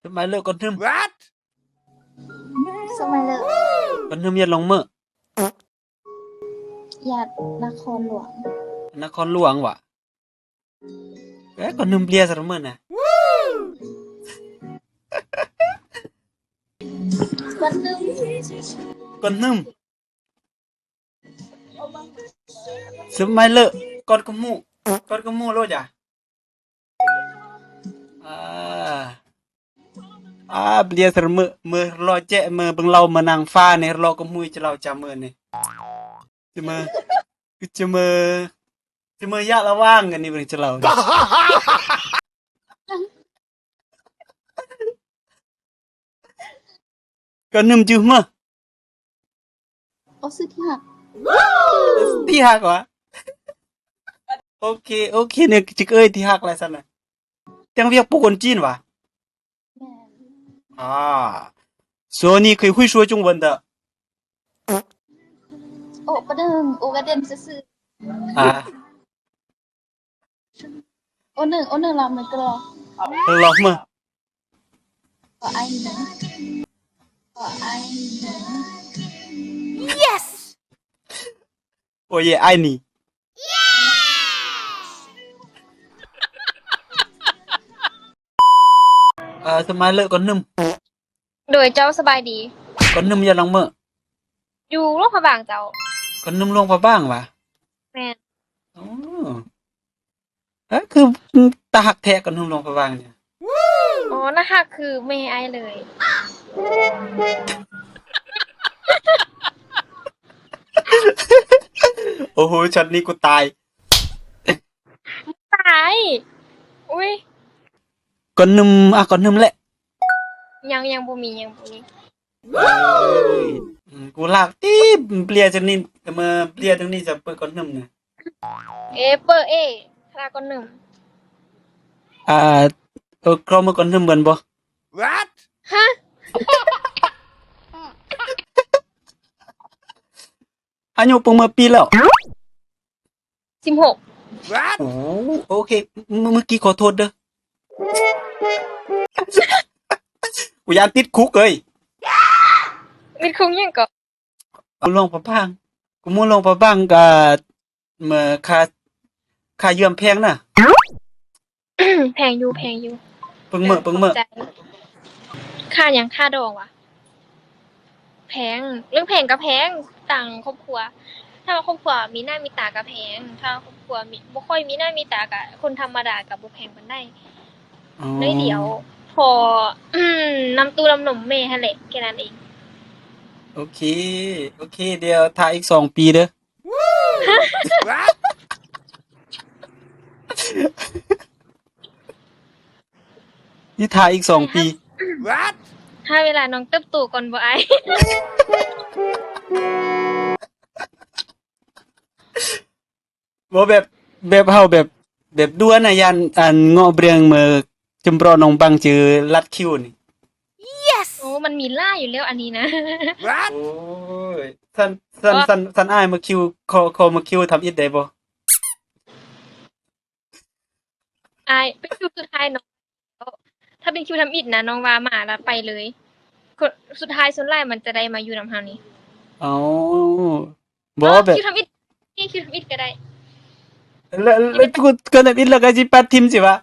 ສະໄໝເລີກ ກອນໜຶ່ມ ສະໄໝເລີກ ກອນໜຶ່ມ ຢາດລົງເມີ້ ຢາດນະຄອນຫຼວງ ນະຄອນຫຼວງຫວາ. ເອີ ກອນໜຶ່ມເບຍສະເໝີນະ ກອນໜຶ່ມ ກອນໜຶ່ມ ສະໄໝເລີກ ກອນກະໝູ ກອນກະໝູໂລດຈ້າ. ອ່າ ອ່າ ເບຍສະເໝີ ເມີລໍແຈະ ເມີເບິ່ງເລົ່າ ເມີນາງຟ້ານີ້ ລໍກະໝູຈະເລົ່າຈາເມີນີ້ ຈະເມີ ຈະເມີ ຈະເມີຢະລະຫວ່າງກັນນີ້ເບິ່ງຈະເລົ່າ ກະໜຶ່ມຈື່ເມີ ໂອ ຊື່ທີ່ຮັກ ທີ່ຮັກຫວາ. ໂອເຄ ໂອເຄ ນີ້ຈະເອີຍທີ່ຮັກແລ້ວຊັ້ນນະ. ແຕ່ງວຽກປູກຄົນຈີນຫວາ? ແມ່ນ. ອ່າ 所以你可以会说中文的. ໂອ ປະເດີງ ໂອກະເດັນຊື່ໆ. ອ່າ ໂອໜຶ່ງ ໂອໜຶ່ງລອງເບິ່ງກໍລອງ ລອງເບິ່ງ. ເອີ ສະໄໝເລີກ ກອນໜຶ່ມ. ໂດຍ ເຈົ້າສະບາຍດີ ກອນໜຶ່ມ ຢູ່ຫຼອງເມີ ຢູ່ຫຼວງພະບາງເຈົ້າ. ກອນໜຶ່ມ ຫຼວງພະບາງຫວາ? ແມ່ນ. ອໍ ເອີ ຄືຕາຮັກແທ້ ກອນໜຶ່ມ ຫຼວງພະບາງນີ້. ອໍ ໜ້າຮັກຄືແມ່ອ້າຍເລີຍ. ໂອ້ໂຫ ຊັດນີ້ກູຕາຍ ຕາຍ. ອຸ້ຍ ກອນໜຶ່ມ ອ່ະ ກອນໜຶ່ມແຫຼະ. ຍັງ ຍັງບໍ່ມີ ຍັງບໍ່ມີ. ເອີຍ ອືມ ກູລາກຕິເບຍຈັ່ງນີ້ ເມີເບຍຈັ່ງນີ້ຈະເປີກກອນໜຶ່ມນະ. ເອ ເປີເອ ລາກອນໜຶ່ມ. ອ່າ ເອີ ເຂົ້າມາກອນໜຶ່ມແມ່ນບໍ່? ຮະ? ອາຍຸປະມານປີແລ້ວ? ສິບຫົກ. ໂອ້ ໂອເຄ ມື້ກີ້ຂໍໂທດເດີ ກູຢ້ານຕິດຄຸກເອີຍ. ຕິດຄຸກຫຍັງເກາະ? ຫຼວງພະບາງ ກູໝູ່ຫຼວງພະບາງກະ ເມື່ອຄ່າ ຄ່າເຢືອມແພງນະ. ແພງຢູ່ ແພງຢູ່ ປຶ້ງເມີ ເອີ ປຶ້ງເມີ ຂອບໃຈ. ຄ່າຫຍັງ? ຄ່າດອງຫວາ? ແພງ ເລື່ອງແພງກໍແພງ ຕ່າງຄອບຄົວ. ຖ້າວ່າຄອບຄົວມີໜ້າມີຕາກໍແພງ ຖ້າຄອບຄົວມີ ບໍ່ຄ່ອຍມີໜ້າມີຕາກໍ ຄົນທຳມະດາກໍບໍ່ແພງປານໃດ. ອໍ ໜ້ອຍດຽວ ພໍ ອືມ ນ້ຳຕູ້ນ້ຳນົມແມ່ຫັ້ນແຫຼະ ແຄ່ນັ້ນເອງ. ໂອເຄ ໂອເຄ ດຽວຖ້າອີກສອງປີເດີ. ນີ້ຖ້າອີກສອງປີ. ຖ້າເວລານ້ອງເຕີບໂຕກ່ອນບໍ່ອ້າຍ? ບໍ່ ແບບ ແບບເຮົາແບບ ແບບດ່ວນນະ ຢ້ານອັນເງາະເບຣງເມີ ຈຳເປາະໜອງບັງຈື່ລັດຄິວນີ້. ໂອ້ ມັນມີຫຼາຍຢູ່ແລ້ວອັນນີ້ນະ. ໂອ້ຍ ຊັ້ນ ຊັ້ນ ຊັ້ນ ຊັ້ນອ້າຍມາຄິວ ຂໍ ຂໍມາຄິວທຳອິດໄດ້ບໍ່? ອ້າຍ ເປັນຄິວສຸດທ້າຍເນາະ. ຖ້າເປັນຄິວທຳອິດນະ ນ້ອງວ່າມາລະໄປເລີຍ. ຄົນ ສຸດທ້າຍສ່ວນຫຼາຍມັນຈະໄດ້ມາຢູ່ນຳເຮົານີ້. ເອົ້າ ບໍ່ ແບບ ຄິວທຳອິດ ນີ້ຄິວທຳອິດກໍໄດ້. ແລ້ວ ແລ້ວ ຄິວທຳອິດແລ້ວກໍຊິປັດຖິ້ມຊິຫວາ?